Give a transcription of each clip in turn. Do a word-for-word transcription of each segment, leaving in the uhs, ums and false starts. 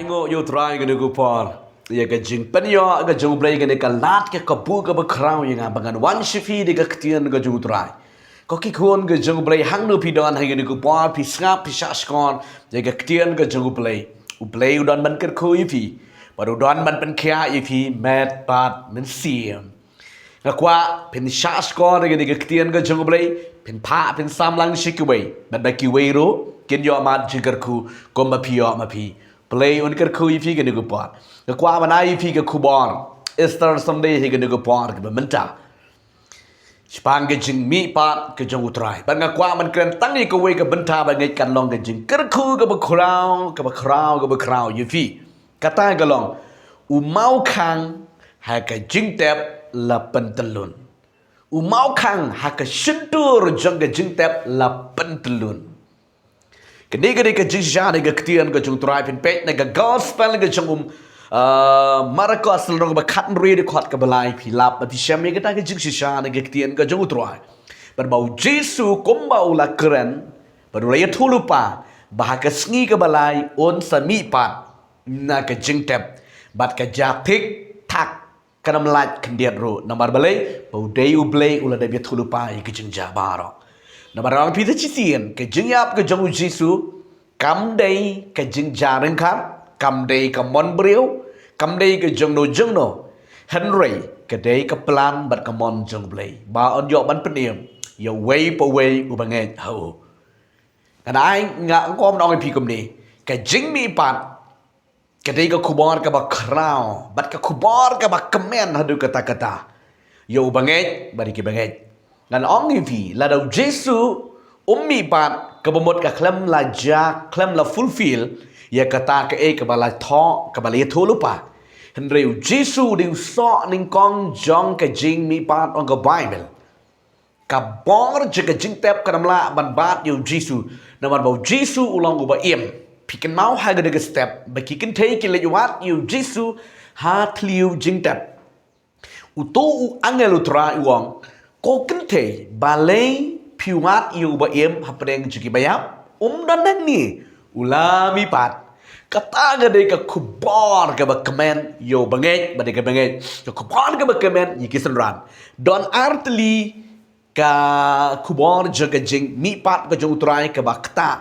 Ainguh ïa U Trai kane ka por, ïa ka jingpynïoh ka jong U Blei, kane ka lad ka kabu kaba khraw ïa nga ba ngan wan sha phi da ka ktien ka jong U Trai. Ko ki khun ka jong U Blei, hangno phi don ha kane ka por, phi sngap, phi shahshkor ïa ka ktien ka jong U Blei. U Blei u don ban kyrkhu ïa phi, bad u don ban pynkhiah ïa phi met bad mynsiem. Nga kwah phin shahshkor ïa kane ka ktien ka jong U Blei, phin phah, phin samlang sha kiwei, bad ba kiwei ruh kin ïoh mad jingkyrkhu kumba phi ïoh ma phi. Blei un kyrkhu ïa phi kane ka por. Nga kwah ban ai ïa phi ka khubor Easter Sunday ha kane ka por kaba mynta shaphang ka jingmihpat ka jong U Trai. Bad nga kwah ban kren tang ïa kawei ka bynta ba ngeit kan long ka jingkyrkhu kaba khraw, kaba khraw, kaba khraw ïa phi. Kata ka long, u mawkhang ha ka jingtep la pyntyllun. U mawkhang ha ka shyntur jong ka jingtep la pyntyllun. Kane ka dei ka jingshisha na ka ktien ka jong U Trai, phin peit na ka gospel ka jong u, ah, Markos, lynnong ba khathynriew, dkhot kaba lai, phi lap bad phi shem ïa kata ka jingshisha na ka ktien ka jong U Trai. Bad ba U Jisu kumba u la kren, bad u la ïathuhlypa ba ha ka sngi kaba lai un sa mihpat na ka jingtep, bad ka jia thik thak, kan ym lait khyndiat ruh. Namar balei? Ba u dei U Blei u la dep ïathuhlypa ïa ka jingjia baroh. Namar nga ong ïa phi te shisien, ka jingïap ka jong U Jisu kam dei ka jingjia ryngkat, kam dei ka mon briew, kam dei ka jongno jongno. Hynrei ka dei ka plan bad ka mon jong U Blei ba un ïoh ban pynim ïa uwei pa uwei uba ngeit ha u. Ngan ai, nga ong, ong ïa phi kumne, ka jingmihpat ka dei ka khubor kaba khraw bad ka khubor kaba kmen haduh katta katta ïa uba ngeit bad ïa kiba ngeit. Ngan ong ïa phi, lada U Jisu um mihpat, kaba mut ka khlem la jia, khlem la fulfill ïa kata kaei kaba la thoh, kaba la ïathuhlypa. Hynrei U Jisu u dei u soh nyngkong jong ka jingmihpat, ong ka Baibl. Ka bor jong ka jingtep kan ym lah ban bat ïa U Jisu, namar ba U Jisu u long uba im. Phi kynmaw ha kane ka step ba ki kynthei ki leit wad ïa U Jisu ha thliew jingtep. Uto u angel U Trai u ong, ko kynthei, balei phi wad ïa uba im hapdeng jong kiba ïap? Um don hangne, u la mihpat. Kata ka dei ka khubor kaba kmen ïa uba ngeit bad ïa kiba ngeit. Ka khubor kaba kmen ïa ki synran. Don artylli ka khubor jong ka jingmihpat ka jong U Trai kaba ktah,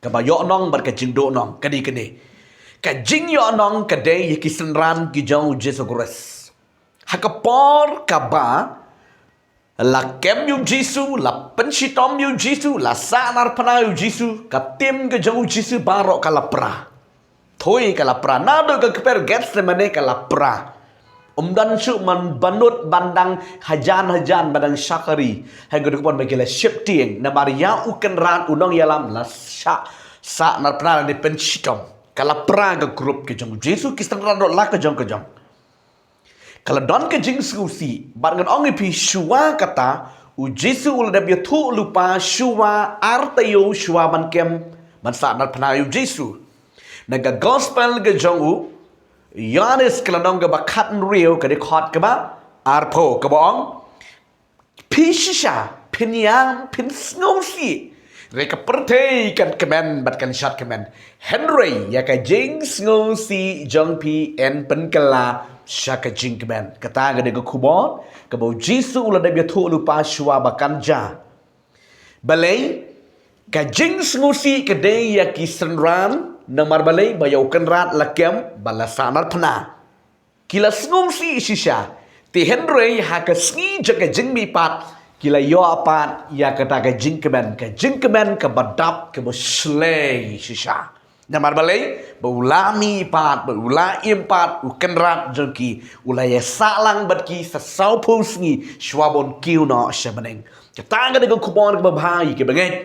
kaba ïohnong bad ka jingduhnong. Ka dei kane, ka jingïohnong ka dei ïa ki synran ki jong U Jisu Khrist. Ha ka por kaba la kem ïa U Jisu, la pynshitom ïa U Jisu, la sahnarphna ïa U Jisu, ka tim ka jong U Jisu baroh ka la pra. Thui ka la pra, naduh ka kper Gethsemane ka la pra. Um don shuh man banud ban dang hajan hajan, ban dang shakri. Hynrei ka dei ka por ba ki la sheptieng, namar ïa u Kynrad, u Nongïalam la shah, sahnarphna lane pynshitom. Ka la pra ka grup ka jong U Jisu, ki synran ruh la ka jong ka jong. Ka la don ka jingsngewsih, bad ngan ong ïa phi, shuwa kata U Jisu u la dep ïathuhlypa shuwa ar taïew shuwa ban kem, ban sahnarphna ïa U Jisu. Na ka gospel ka jong u Ïoannis, ka lynnong kaba khathynriew, ka dkhot kaba arphew, kaba ong, phi shisha phin ïam, phin sngewsih. Hynrei ka pyrthei kan kmen bad kan shad kmen, hynrei ïa ka jingsngewsih jong phi yn pynkylla sha ka jingkmen. Kata ka dei ka khubor kaba U Jisu u la dep ïathuhlypa shuwa ba kan jia. Balei? Ka jingsngewsih ka dei ïa ki synran, namar balei? Ba ïa u Kynrad la kem bad la sahnarphna. Ki la sngewsih shisha. Te hynrei ha ka sngi jong ka jingmihpat, ki la ïoh pat ïa kata ka jingkmen, ka jingkmen kaba dap, kaba shlei shisha. Namar balei? Ba u la mihpat, ba u la im pat, u Kynrad jong ki, u la ïasah lang bad ki sa sawphew sngi shuwa ba un kiew noh sha bneng. Kata ka dei ka khubor kaba bha ïa kiba ngeit.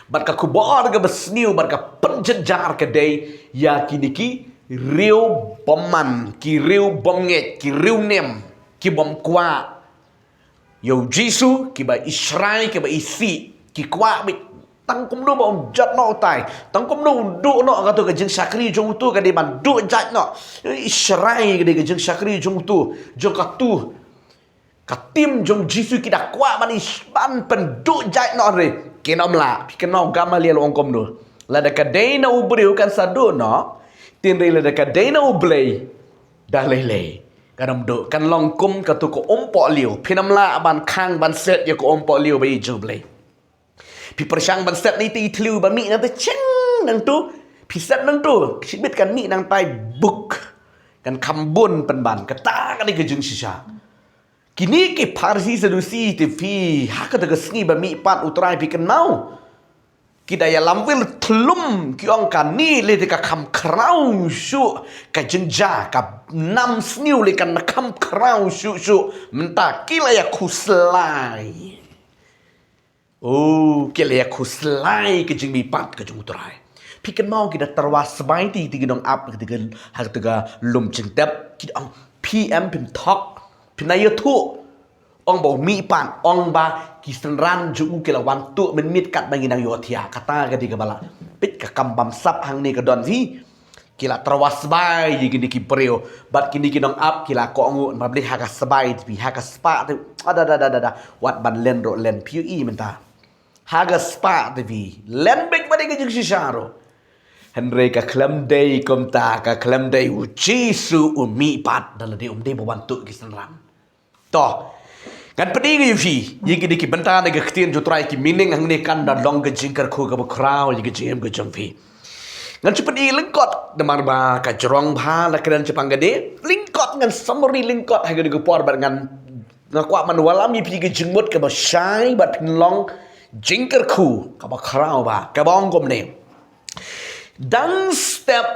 Bad ka khubor kaba sniew bad ka pynjynjar ka dei ïa kine ki riew bymman, ki riew bymngeit, ki riewniam, ki bym kwah ïa U Jisu, kiba i Israel, kiba i sih, ki kwah beit tang kumno ba un jot noh utai, tang kumno un duh noh kato ka jingshakri jong uto, ka dei ban duh jait noh. Israel, ka dei ka jingshakri jong uto, jong kato ka tim jong U Jisu, ki da kwah ban i, ban pynduh jait noh re. Kin ym lah. Phi kynmaw Gamaliel u ong kumno? Lada ka dei na u briew kan sa duh noh, Tynrai lada ka dei na U Blei, da lei lei kan ym duh, kan long kum katu ka umpohliew. Phin ym lah ban khang ban set ïa ka umpohliew ba ïeit jong U Blei. Phi pyrshang ban set na itei i thliew ba mih nangta cheng nangtu. Phi set nangtu, shibit kan mih nangtai buk. Kan kham bun pynban, kata ka dei ka jingshisha. Kine ki Pharisi Sadusi te phi, ha kata ka sngi ba mih pat U Trai phi kynmaw. Ki da ïalam wir thlum, ki ong kane lei te ka kham khraw shuh ka jingjia, ka nam sniew lei kan kham khraw shuh shuh. Mynta ki la ïakhuslai. Oh, ki la ïakhuslai ka jingmihpat ka jong U Trai. Phi kynmaw ki da tyrwa sbai te, te ki nongap ha kata ka, ha kata ka lum jingtep. Ki da ong, phi em phin thok, phin ïathuh. Ong ba u mihpat, ong ba ki synran jong u ki la wan tuh mynmiet katba ngi nang ïohthiah. Kata ka dei kaba la peit ka kam bamsap hangne ka don phi. Ki la tyrwa sbai ïa kine ki briew. Bad kine ki nongap ki la kohnguh, namar balei ha ka sbai te phi, ha ka spah te. Ada, ada, ada, ada. Wat ban len ruh len, phi ïohi mynta. Ha ka spah te phi. Len beit ba dei ka jingshisha ruh. Hynrei ka khlem dei kumta, ka khlem dei, U Jisu u mihpat da lade um dei ba wan tuh ki synran. To, ngan pyni ïa phi ïa kine ki bynta na ka ktien jong U Trai, ki meaning hangne, kan da long ka jingkyrkhu kaba khraw ïa ka jingim ka jong phi. Ngan shu pyni lyngkot namar ba ka jrong bha la kren shaphang kane. Lyngkot, ngan summary lyngkot ha kane ka por bad ngan, nga kwah ban wallam ïa phi ka jingmut kaba shai bad phin long jingkyrkhu kaba khraw bha, kaba ong kumne. Dang step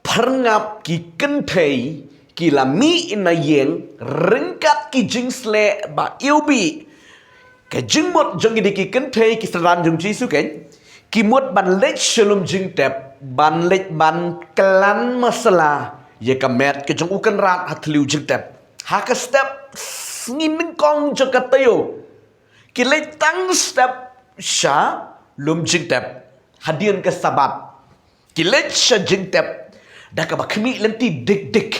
phyrngap ki kynthei ki la mih na ïing ryngkat ki jingsleh ba iwbih. Ka jingmut jong kine ki kynthei ki synran jong U Jisu keiñ, ki mut ban leit sha lum jingtep, ban leit ban klan masala ïa ka met ka jong U Kynrad ha thliew jingtep. Ha ka step sngi nyngkong jong ka taïew, ki leit tang step sha lum jingtep hadien ka Sabbath. Ki leit sha jingtep da kaba khmih lynti dik dik,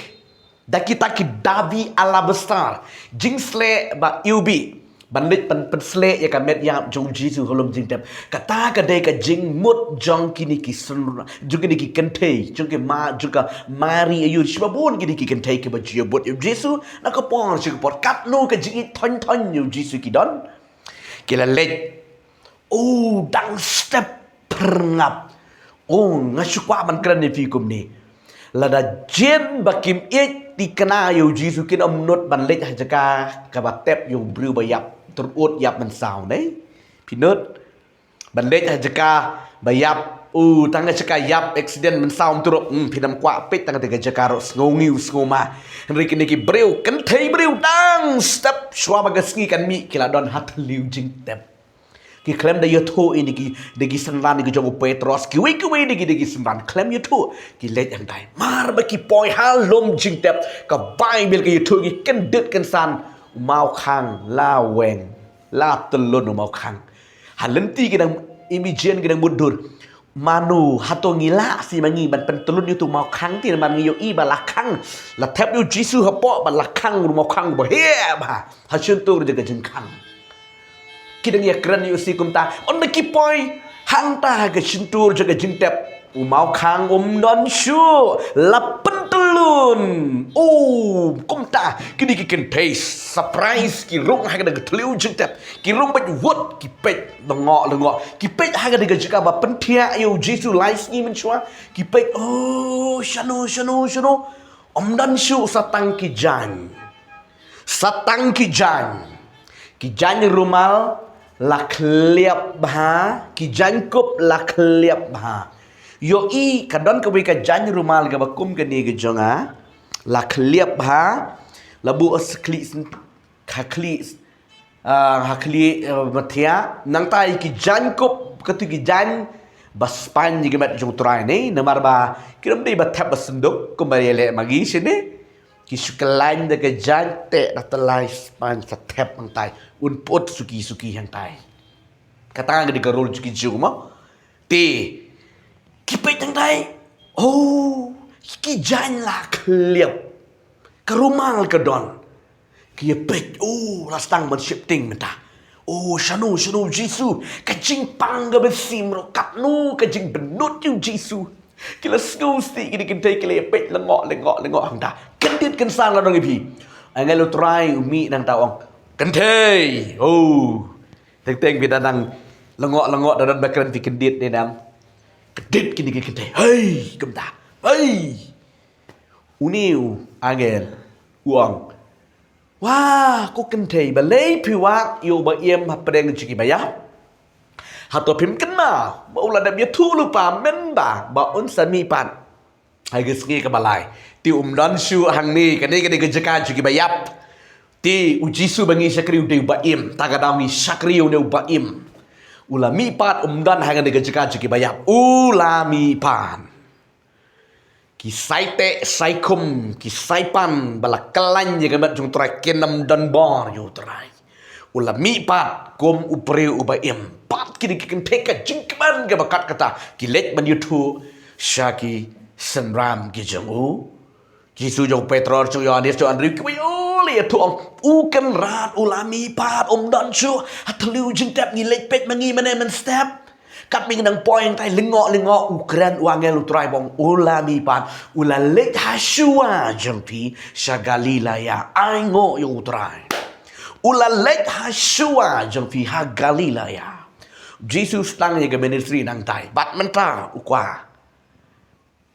da kita ki davi alabastar, jingsleh ba iwbih, ban leit pyn, pynsleh ïa ka met ïap jong U Jisu ha lum jingtep. Kata ka dei ka jingmut jong kine ki synran, jong kine ki kynthei, jong ki ma, jong ka Mari, aïu, shiba bun kine ki kynthei kiba ju ïabud ïa U Jisu na ka por sha ka por. Katno ka jingïeit thoiñ thoiñ ïa U Jisu ki don. Ki la leit. Oh, dang step phyrngap. Oh, nga shu kwah ban kren ïa phi kumne. Lada jin ba kim ïeit thikna ïa U Jisu, kin ym nud ban leit ha jaka kaba tep ïa u briew ba ïap, tyrut ïap mynsaw, ne? Phi nud ban leit ha jaka ba ïap, uh, tang ha jaka ïap accident mynsaw, tyrut, hmm, phin ym kwah peit tang ha jaka ruh, sngew ngi u sngew ma. Hynrei kine ki briew, kynthei briew, dang step shuwa ba ka sngi kan mih, ki la don ha thliew jingtep. Ki khlem da ïathuh ïa ki, da ki synran ki jong u Petros, kiwei kiwei da ki, da ki synran khlem ïathuh, ki leit hangtai. Mar ba ki poi ha lum jingtep, ka Baibl ka ïathuh, ki kyndit kynsan, u mawkhang la weng, la tyllun u mawkhang. Ha lynti ki dang imagine, ki dang mutdur. Mano, hato ngi lah shi ma ngi ban pyntyllun ïa utu u mawkhang te, namar ngi ïohi ba la khang. La thep ïa U Jisu hapoh, ba la khang u mawkhang ba heh bha ha shyntur jong ka jingkhang. Ki dang ïakren ïa u shi kumta, ynda ki poi hangta ha ka shyntur jong ka jingtep, u mawkhang um don shuh, la pyntyllun. Oh, kumta kine ki kynthei surprise, ki rung ha ka thliew jingtep, ki rung beit wut, ki peit lyngngoh lyngngoh, ki peit ha ka jaka ba pynthiah ïa U Jisu lai sngi mynshuwa, ki peit, oh, shano shano shano, um don shuh, sa tang ki jaiñ. Sa tang ki jaiñ. Ki jaiñ rumal la khlieh bha, ki jaiñ kup la khlieh bha. Ïohi ka don kawei ka jaiñ rumal kaba kum kane ka jong nga, la khlieh bha, la buh ha khlieh, ha khlieh, ah, ha khlieh, ah, mathiah, nangta ïa ki jaiñ kup, katu ki jaiñ ba spaiñ ïa ka met jong U Trai ne, namar ba kim dei ba thep ha synduk kumba ïaleh ma ngi shane. Ki shu kyllaiñ da ka jaiñ, teh da tylli spaiñ, sa thep hangtai, un pyut suki suki hangtai. Kata ka dei ka role jong ki Jiw mo. Te ki peit hangtai, oh, ki jaiñ la khlieh, ka rumal ka don. Ki ïa peit, oh, la sdang ban sheptieng mynta. Oh, shano shano U Jisu, ka jingpang kaba shim ruh, katno ka jingbynnud ïa U Jisu. Ki la sngew siti kine ki kynthei, ki la ïa peit lyngngoh lyngngoh lyngngoh hangta. Kyndit kynsan, ngan ong ïa phi. Angel U Trai u mih nangta, u ong, "Kynthei." Oh. Teng teng phi da nang lyngngoh lyngngoh, da don ba kren phi kyndit ne nang. Kyndit kine ki kynthei. Hei, kumta. Hei. Une u angel u ong, "Wa, ko kynthei, balei phi wad ïa u ba im hapdeng jong ki ba ïap? Hato phim kynmaw ba u la dep ïathuh lypa mynba ba un sa mih pat ha ka sngi kaba lai? Te um don shuh hangne, kane ka dei ka jaka jong ki ba ïap. Te U Jisu ba ngi shakri u dei u ba im. Ta ka daw ngi shakri une u ba im. U la mih pat, um don hangne ka jaka jong ki ba ïap. U la mih pat." Ki sai teh sai khum, ki sai pan ba la kyllain ïa ka met jong U Trai, kin ym don bor ïa U Trai. U la mih pat kum u briew u ba im. Pat kine ki kynthei, ka jingkmen kaba kat kata, ki leit ban ïathuh sha ki synran ki jong U Jisu, jong u Petros, jong u Ïoannis, jong u Andriu, kiba ïoh leit ïathuh, ong, "U Kynrad u la mih pat, um don shuh ha thliew jingtep, ngi leit peit ma ngi mynne mynstep." Katba ngi nang poi hangtai, lyngngoh lyngngoh u kren u angel U Trai, u ong, "U la mih pat, u la leit ha shuwa jong phi sha Galilea. Ai nguh ïa U Trai. U la leit ha shuwa jong phi ha Galilea." Jisu sdang ïa ka ministry nangtai. Bad mynta u kwah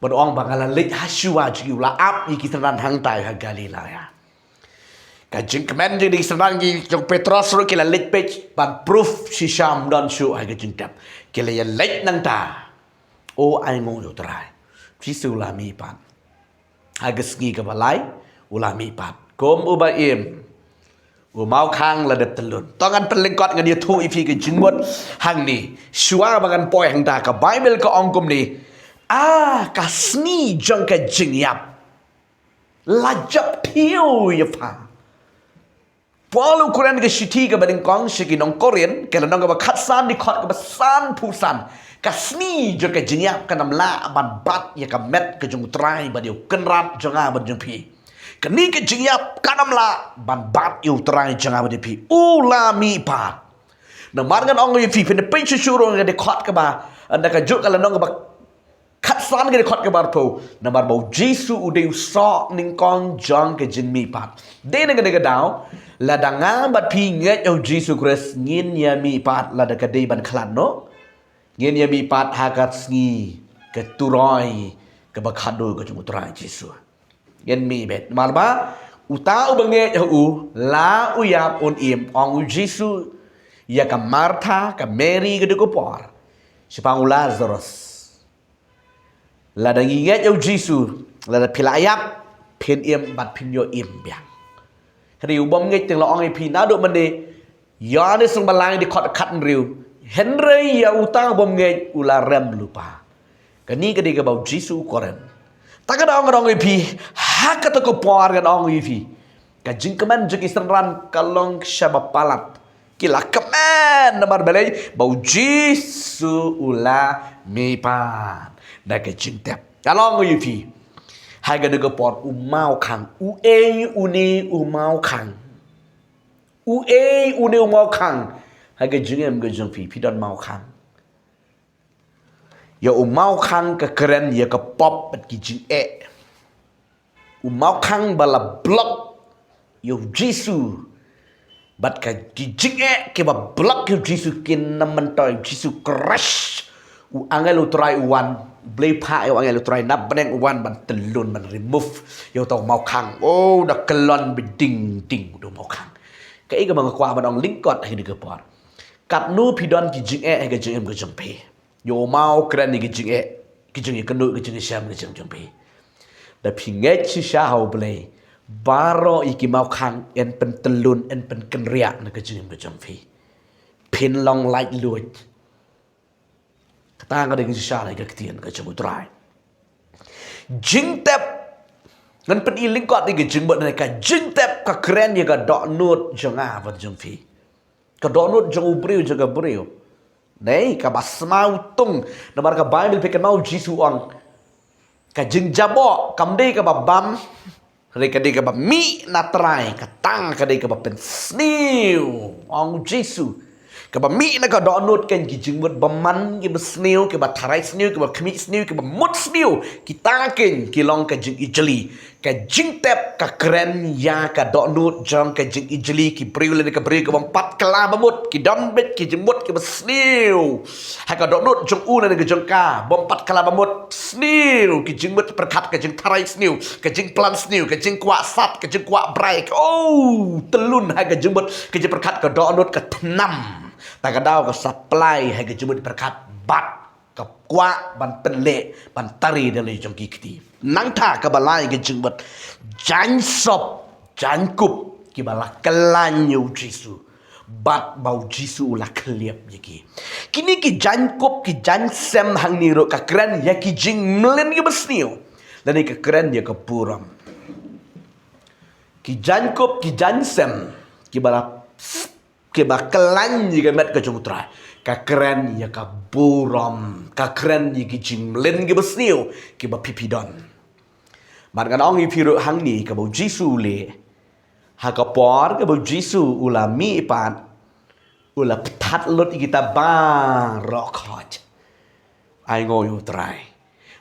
ban ong ba nga la leit ha shuwa jong ki, u la ap ïa ki synran hangtai ha Galilea. Ka jingkmen jong ki synran ki jong u Petros ruh ki la leit peit ban proof shisha ym don shuh ha ka jingtep. Ki la ïa leit nangta. O, ai nguh ïa U Trai. Jisu u la mih pat. Ha ka sngi kaba lai, u la mih pat kum u ba im. U mawkhang la dep tyllun. To ngan pynlyngkot, ngan ïathuh ïa phi ka jingmut hangne. Shuwa ba ngan poi hangta, ka Baibl ka ong kumne. Ah, ka sngi jong ka jingïap la jop thiew ïa pha. Paul u kren ka shithi kaba nyngkong sha ki nong Korinth, ka lynnong kaba khatsan, dkhot kaba sanphew san. Ka sngi jong ka jingïap kan ym lah ban bat ïa ka met ka jong U Trai bad ïa U Kynrad jong nga bad jong phi. Kane ka jingïap kan ym lah ban bat ïa U Trai jong nga bad jong phi. U la mih pat. Namar ngan ong ïa phi, phin peit shuh shuh ruh na ka dkhot kaba, na kajuh ka lynnong kaba khatsan, ka dkhot kaba arphew. Namar ba U Jisu u dei u soh nyngkong jong ka jingmih pat. Dei na kane ka daw, lada nga bad phi ngeit ha U Jisu Khrist, ngin ïa mih pat, lada ka dei ban khlad noh, ngin ïa mih pat ha ka sngi ka turoi kaba khadduh ka jong U Trai Jisu. Ngin mih beit. Namar ba uta uba ngeit ha u, la u ïap un im, ong U Jisu ïa ka Martha, ka Mary, ka dei ka por, shaphang u Lazarus. Lada ngi ngeit ha U Jisu, lada phi la ïap, phin im bad phin ïoh im biang. Hynrei u bym ngeit, te nga la ong ïa phi naduh mynne, Ïoannis lynnong ba lai, dkhot khathynriew. Hynrei ïa uta u bym ngeit u la rem lypa. Kane ka dei kaba U Jisu u kren. Ta ka daw ngan ong ïa phi, ha kata ka por ngan ong ïa phi, ka jingkmen jong ki synran ka long shibun palat. Ki la kmen namar balei? Ba U Jisu u la mih pat na ka jingtep. Ngan ong ïa phi, ha kata ka por u mawkhang, uei une u mawkhang? Uei une u mawkhang? Ha ka jingim ka jong phi, phi don mawkhang? Ïa u mawkhang ka kren ïa ka pop bad ki jingeh. U mawkhang ba la block ïa U Jisu bad ka, ki jingeh kiba block ïa U Jisu, kin ym myntoi. U Jisu crush. U angel U Trai u wan, Blei phah ïa u angel U Trai na bneng, u wan ban tyllun, ban remove ïa uta u mawkhang. Oh, da kyllon beit ding ding uta u mawkhang. Kaei kaba nga kwah ban ong lyngkot ha kane ka por? Katno phi don ki jingeh ha ka jingim ka jong phi? Ïa u maw kren ïa ki jingeh, ki jingïakynduh, ki jingïashem, ki jingeh jong phi. Da phi ngeit shisha ha U Blei, baroh ïa ki mawkhang yn pyntyllun, yn pynkynriah na ka jingim ka jong phi. Phin long laitluid. Kata ka dei ka jingshisha na ka ktien ka jong U Trai. Jingtep, ngan pyni lyngkot ïa ka jingmut, na ka jingtep ka kren ïa ka dohnud jong nga bad jong phi. Ka dohnud jong u briew, jong ka briew. Dei kaba smaw tung. Namar ka Baibl, phi kynmaw U Jisu u ong, ka jingjaboh kam dei kaba bam, hynrei ka dei kaba mih na trai, ka tang ka dei kaba pynsniew, ong U Jisu. Kaba mih na ka dohnud keiñ ki jingmut bymman kiba sniew, kiba tharai sniew, kiba khmih sniew, kiba mut sniew. Kita keiñ ki long ka jingijli. Ka jingtep ka kren ïa ka dohnud jong ka jingijli. Ki briew lane ka briew kaba ym pat kylla ba mut, ki don beit ki jingmut kiba sniew ha ka dohnud jong u lane ka jong ka, bym pat kylla ba mut. Sniew, ka jingmut pyrkhat, ka jingtharai sniew, ka jingplan sniew, ka jingkwah sat, ka jingkwah brai. Oh, tyllun ha ka jingmut, ka jingpyrkhat, ka dohnud, ka tnam. Ta ka daw ka supply ha ka jingmut pyrkhat bad ka kwah ban pynleh, ban tari da lei jong ki kti. Nangta kaba lai ka jingmut, jaiñsop, jaiñkup, kiba la khlaiñ ïa u Jisu. Bad ba u Jisu u la khlieh ïa ki. Kine ki jaiñkup, ki jaiñsem hangne ruh ka kren ïa ki jingmlien kiba sniew. Lane ka kren ïa ka burom. Ki jaiñkup, ki jaiñsem, kiba la, kiba khlaiñ ïa ka met ka jong u Trai. Ka kren ïa ka burom. Ka kren ïa ki jingmlien kiba sniew, kiba phi phi don. Bad ngan ong ïa phi ruh hangne kaba u Jisu u leh. Ha ka por kaba u Jisu u la mihpat, u la pynthad lut ïa kita baroh khoit. Ai nguh ïa u Trai.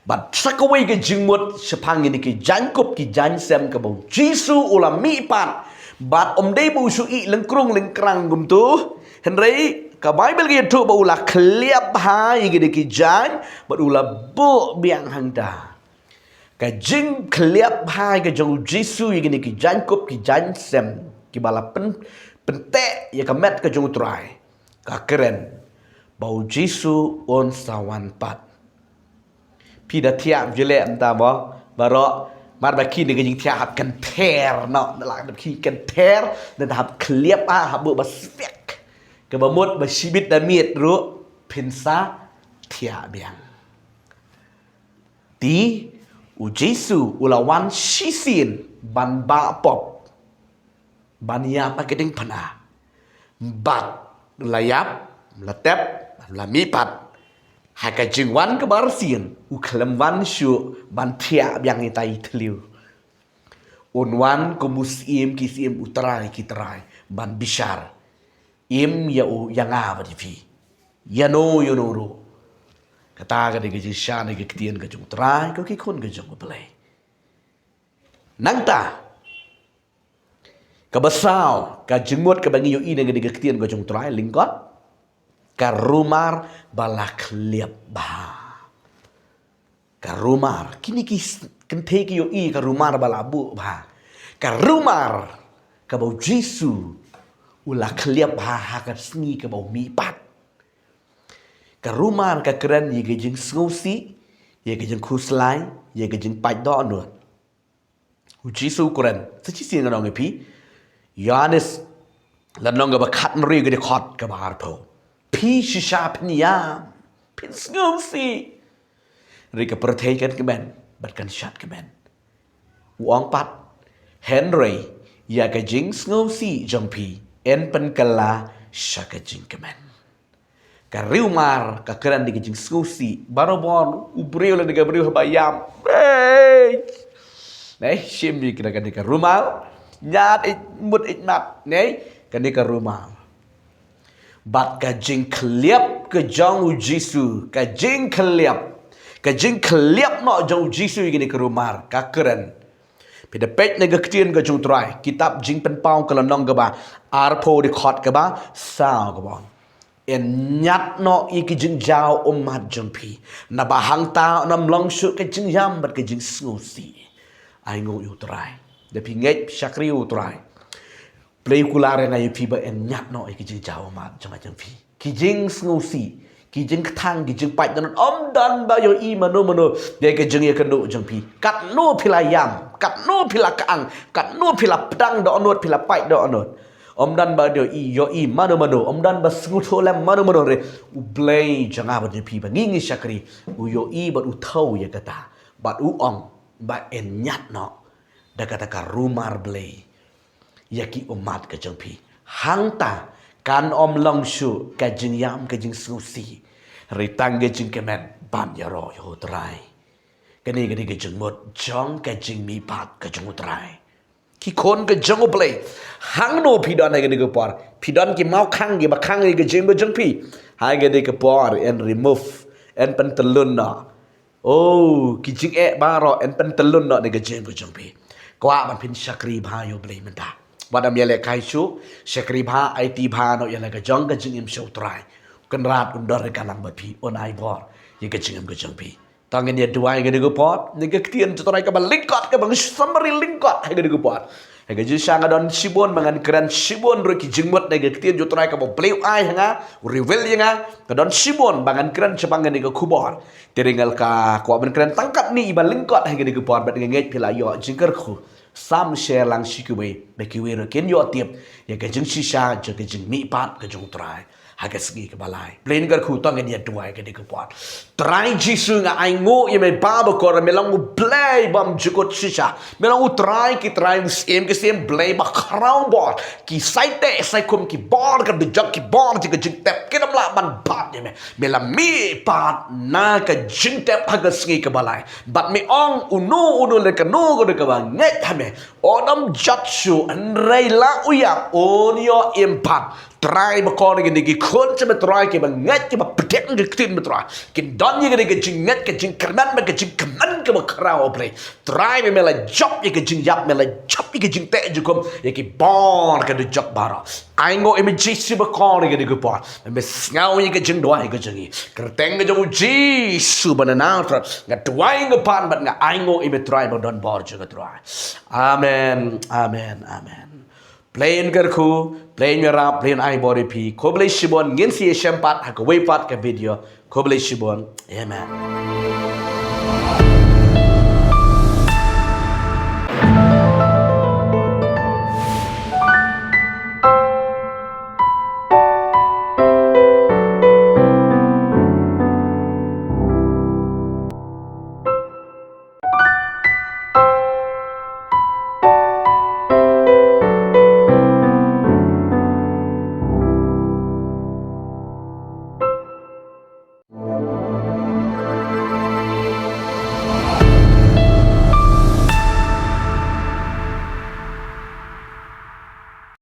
Bad sa kawei ka jingmut shaphang ïa kine ki jaiñkup ki jaiñsem kaba u Jisu u la mihpat. Bad ym dei ba u shu ïeh lyngkrung lyngkrang kumto. Hynrei ka Baibl ka ïathuh ba u la khlieh bha ïa kine ki jaiñ, bad u la buh biang hangta. Ka jingkhlieh bha ka jong u Jisu ïa kine ki jaiñkup ki jaiñsem kiba la pyn, pynteh ïa ka met ka jong u Trai. Ka kren ba u Jisu un sa wan pat. Phi da thiah jylliew mynta mo, baroh, mar ba ki ne ka jingthiah hap kyntheh noh, na la ki kyntheh, na hap khlieh bha, hap buh ba swiek. Kaba mut ba shibit da miet ruh, phin sa thiah biang. Te u Jisu u la wan shisien ban bah pop, ban ïap ha ka diengphna. Bad la ïap, la tep, la mihpat. Ha ka jingwan kaba arsien, u khlem wan shuh ban thiah biang ïa itai i thliew. Un wan kum u Syiem ki syiem, u Trai ki trai, ban bishar. Im ïa u, ïa nga bad ïa phi. Ïa no, ïa no ruh. Kata ka dei ka jingshisha na ka ktien ka jong u Trai, ko ki khun ka jong u Blei. Nangta, kaba saw, ka jingmut kaba ngi ïohi na ka dei ka ktien ka jong u Trai, lyngkot. Ka rumar ba la khlieh bha. Ka rumar, kine ki s-, kynthei ki ïohi ka rumar ba la buh bha. Ka rumar, kaba u Jisu, u la khlieh bha ha ka sngi kaba u mihpat. Ka rumar ka kren ïa ka jingsngewsih, ïa ka jingkhuslai, ïa ka jingpait dohnud. U Jisu u kren, sa shisien ngan ong ïa phi. Ïoannis, lynnong kaba khathynriew ka dkhot kaba arphew. Phi shisha phin ïam, phin sngewsih. Hynrei ka pyrthei kan kmen, bad kan shad kmen. U ong pat, hynrei, ïa ka jingsngewsih jong phi, yn pynkylla sha ka jingkmen. Ka rumar, ka kren ïa ka jingsngewsih, barabor, u briew lane ka briew haba ïam. Hey! Neh, shim ïa kane ka rumar, ñiad ïa mut ïa mat, neh, kane ka rumar. Bad ka jingkhlieh ka jong u Jisu, ka jingkhlieh, ka jingkhlieh noh jong u Jisu ïa kane ka rumar, ka kren. Phi da peit na ka ktien ka jong u Trai, kitab Jingpynpaw ka lynnong kaba arphew dkhot kaba saw kaba ong. Yn ñiad noh ïa ki jingjaw ummat jong phi. Naba hangta yn ym long shuh ka jingïam bad ka jingsngewsih. Ai nguh ïa u Trai. Da phi ngeit phi shakri ïa u Trai. Blei u kular ïa nga ïa phi ba yn ñiad noh ïa ki jingjaw ummat jong nga jong phi. Ki jingsngewsih, ki jingkthang, ki jingpait dohnud, ym don ba ïohi mano mano ïa ki jingïakynduh jong phi. Katno phi la ïam, katno phi la kang, katno phi la pdang dohnud, phi la pait dohnud. Ym don ba ïohi, ïohi mano mano, ym don ba sngewthuh lem mano mano re. U Blei jong nga bad jong phi ba ngi ngi shakri, u ïohi bad u thaw ïa kata. Bad u ong ba yn ñiad noh da kata ka rumar Blei ïa ki ummat ka jong phi. Hangta kan ym long shuh ka jingïam ka jingsngewsih. Hynrei tang ka jingkmen ban ïaroh ïa u Trai. Kane ka dei ka jingmut jong ka jingmihpat ka jong u Trai. Ki khun ka jong U Blei. Hangno phi don ha kane ka por? Phi don ki mawkhang kiba khang ïa ka jingim ka jong phi? Ha kane ka por yn remove, yn pyntyllun noh. Oh, ki jingeh baroh yn pyntyllun noh na ka jingim ka jong phi. Kwah ban phin shakri bha ïa U Blei mynta. Wat ym ïalehkai shuh, shakri bha, aiti bha noh ïa la ka jong ka jingim sha U Trai. Kynrad un don ryngkat lang bad phi, un ai bor ïa ka jingim ka jong phi. To ngin ïa duwai ha kane ka por, na ka ktien jong U Trai kaba lyngkot, kaba ngi summarise lyngkot ha kane ka por. Ha ka jingshisha nga don shibun ba ngan kren, shibun ruh ki jingmut na ka ktien jong U Trai kaba U Blei u ai ha nga, u reveal ïa nga, nga don shibun ba ngan kren shaphang kane ka khubor. Te ringel ka kwah ban kren tang katne iba lyngkot ha kane ka por, bad nga ngeit phi la ïoh jingkyrkhu. Sam share lang sha kiwei, ba kiwei ruh kin ïoh tip ïa ka jingshisha jong ka jingmihpat ka jong U Trai ha ka sngi kaba lai. Blei un kyrkhu, to ngin ïa duwai ha kane ka por. Trai Jisu, nga ainguh ïa me ba bakor, me long U Blei bymjukut shisha. Me long U Trai ki trai, U Syiem ki syiem, Blei ba khraw bor. Ki sai teh sai kum, ki bor ka dujok, ki bor jong ka jingtep kin ym lah ban bat ïa me. Me la mihpat na ka jingtep ha ka sngi kaba lai. Bad me ong, uno uno lei kano kano kaba ngeit ha me, un ym jot shuh, hynrei la u ïap un ïoh im pat. Trai bakor, kine ki khun jong me Trai kiba ngeit, kiba pdiang ïa ka ktien me Trai, kin don ïa kane ka jingngeit, ka jingkyrmen bad ka jingkmen kaba khraw, Blei. Trai me, me la jop ïa ka jingïap, me la jop ïa ka jingteh jingkum, ïa ki bor ka dujok baroh. Ainguh ïa me Jisu bakor ha kane ka por. Me sngew ïa ka jingduwai ka jong ngi. Kyrteng ka jong U Jisu ba na Nasareth nga duwai, nga pan bad nga ainguh ïa me Trai ba don bor jong nga Trai. Amen, amen, amen. Blei un kyrkhu, Blei un ïarap, Blei un ai bor ïa phi. Khublei shibun, ngin sa ïashem pat ha kawei pat ka video. Khublei shibun. Amen.